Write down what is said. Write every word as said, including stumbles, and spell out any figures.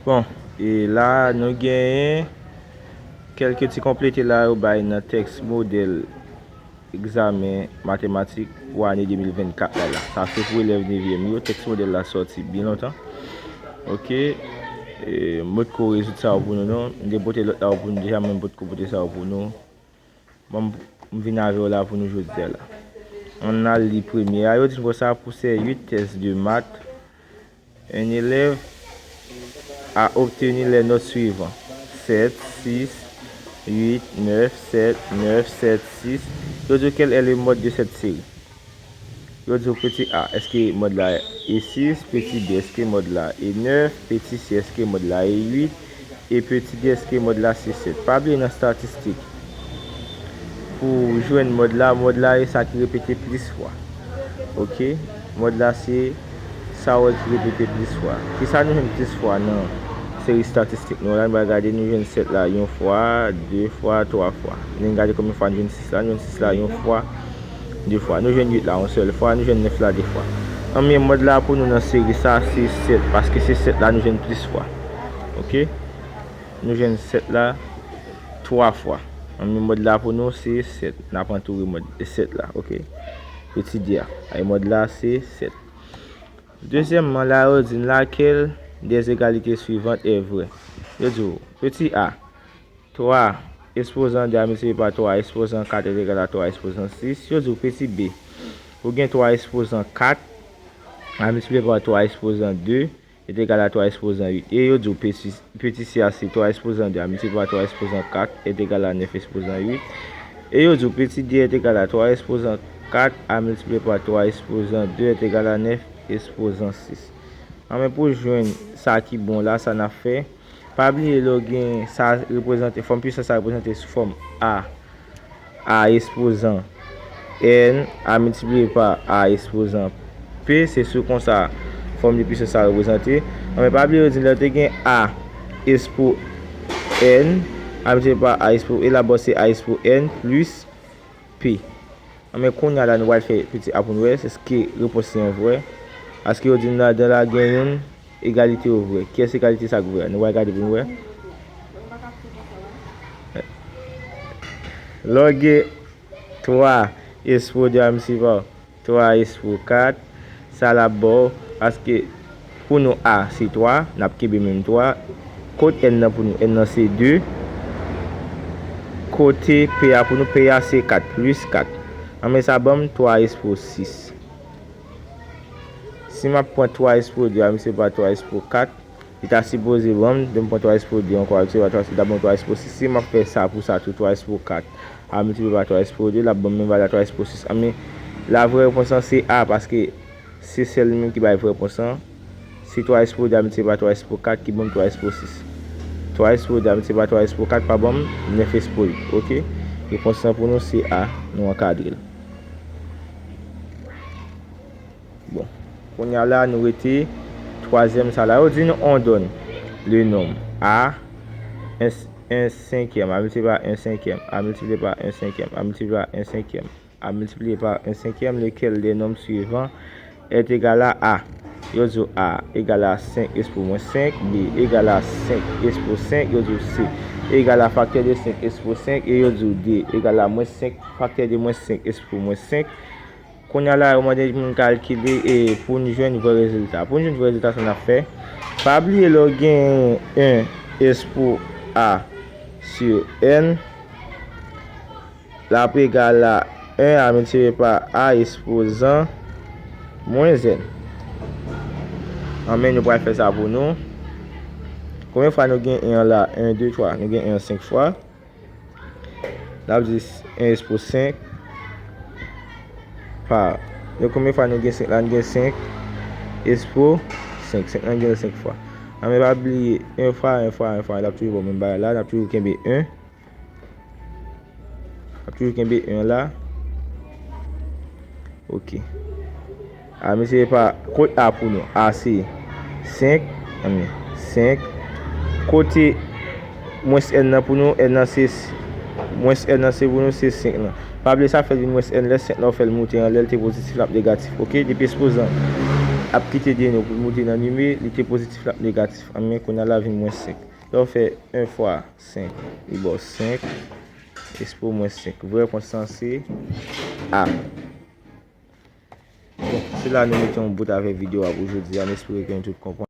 Bon, e la nou genyen kèlke ti konplete la yo bay nan tèks modèl egzamen matematik pou ane de mil vennkat la la. Sa se pou elèv nevyèm yo. Tèks modèl la sòti byen lontan. Oke. E, m potko rezoud sa yo pou nou non. M te pote lòt la yo pou nou deja, men m potko pote sa yo pou nou. Bon, m vin avè w la pou nou jodi a la. Ann al li premye a. Yo di n konsa, pour ces huit tests de maths, un élève a obtenu les notes suivantes: sept, six, huit, neuf, sept, neuf, sept, six. Yo di w quel est le mode de cette série. Yo di w peti A, èske mòd la e sis, peti B, èske mòd la e nèf, peti C, èske mòd la e uit, e peti D, èske mòd la se sèt. Pa bliye nan statistik, pou jwenn mòd la, mòd la e sa ki repete plis fwa. Oke? Mòd la se sa w wè ki repete plis fwa. Kisa nou jwenn plis fwa nan seri statistik nou an la? Nou pral gade, nou jwenn sèt la yon fwa, de fwa, twa fwa. Nou gade konbyen fwa nou jwenn sis la, nou jwenn sis la yon fwa, de fwa. Nou jwenn uit la yon sèl fwa, nou jwenn nèf la de fwa. Anben, mòd la pou nou nan seri sa se sèt, paske se sèt la nou jwenn plis fwa. Oke? Nou jwenn sèt la twa fwa. Anben, mòd la pou nou se sèt. N ap antoure mòd sèt la, oke? Peti D a. Ay, mòd la se sèt. Dezyèmman, la yo di n laquelle des égalités suivantes est vraie. Yo di w, peti A, twa espozan de a miltipliye pa twa espozan kat est égal à twa espozan sis. Yo di w peti B, ou gen twa espozan kat a miltipliye pa twa espozan de est égal à twa espozan uit. E yo di w peti, peti C a se twa espozan de a miltipliye pa twa espozan kat est égal à nèf espozan uit. E yo di w peti D est égal à twa espozan kat a miltipliye pa twa espozan de est égal à nèf espozan sis. Anben, pou jwenn sa ki bon la, sa n ap fè, pa bliye lè w gen sa reprezante, fòm pisans sa reprezante sou fòm A, A espozan N a miltipliye pa A espozan P, se sou konsa fòm de pisans sa reprezante. Anben, pa bliye yo di lè w te gen A espo N a miltipliye pa A espo, e la bò se A espo N plis P. Anben, kounye a la, nou pral fè peti A pou n wè èske repons li an vrè. Paske yo di n ladan la gen youn egalite yo vrè. Kiyès egalite sa k vrè a? Nou pral gade pou n wè. Lè w gen twa espo de a miltipliye pa twa espo kat, sa l ap ba w, paske pou nou A se twa, n ap kenbe menm twa. Kot N nan pou nou? N nan se de. Kote P a pou nou? P a se kat plis kat. Anben, sa ban m twa espo sis. Si m ap pran twa espo de a miltipliye pa twa espo kat, li ta sipoze ban m, lè m pran twa espo de ankò a miltipliye pa twa, li ta ban m twa espo sis. Si m ap fè sa pou sa tou, twa espo kat a miltipliye pa twa espo de, l ap ban m menm valè a twa espo sis. Anben, la vrè repons lan se A, paske se sèl li menm ki bay vrè repons lan. Se twa espo de a miltipliye pa twa espo kat ki ban m twa espo sis. Twa espo de a miltipliye pa twa espo kat pa ban m nèf espo uit. Oke? Repons lan pou nou se A, nou ankadre l. Bon. Kounye a la, nou rete twazyèm sa la. Yo di nou, on donne le nombre A, un, un cinquième, a miltipliye pa un cinquième, a miltipliye pa un cinquième, a miltipliye pa un cinquième, a miltipliye pa un cinquième, lequel des nombres suivants est égal à A? Yo di w A egal a senk espo mwens senk, B egal a senk espo senk, yo di w C egal a faktè de senk espo senk, e yo di w D egal a mwens senk faktè de mwens senk espo mwens senk. Kounye a la, yo mande moun kalkile e pou n jwenn vrè rezilta. Pou n jwenn vrè rezilta, sa n ap fè? Pa bliye lè w gen en espo A sur N, l ap egal a en a miltipliye pa A espozan mwens N. Anben, nou pral fè sa pou nou. Konbyen fwa nou gen en an la? En, de, twa. Nou gen en an senk fwa. N ap di en espo senk pa. Donk, konbyen fwa nou gen senk la? Nou gen senk espo senk. Senk la, nou gen l senk fwa. Anben, pa bliye, en fwa, en fwa, en fwa, l ap toujou ba w menm bagay la. N ap toujou kenbe en. N ap toujou kenbe en la. Oke. A, mesye, pa, kot A pou nou? A se senk, anben, senk. Kote mwens N nan pou nou? N nan se, mwens N nan se pou nou se senk lan. Pa bliye sa fè l vin mwens N lè senk la ou fè l moute anlè, l te pozitif, l ap negatif. Oke? Depi espozan ap kite de nou pou l moute nan nime, li te pozitif, l ap negatif. Anben, kounye a l a vin mwens senk. Lè w fè en fwa senk, li ba w senk, ekspo mwens senk. Vrè repons lan se A. Bon, se la nou mete yon bout avèk videyo a pou jodi a. M espere ke nou tout konprann.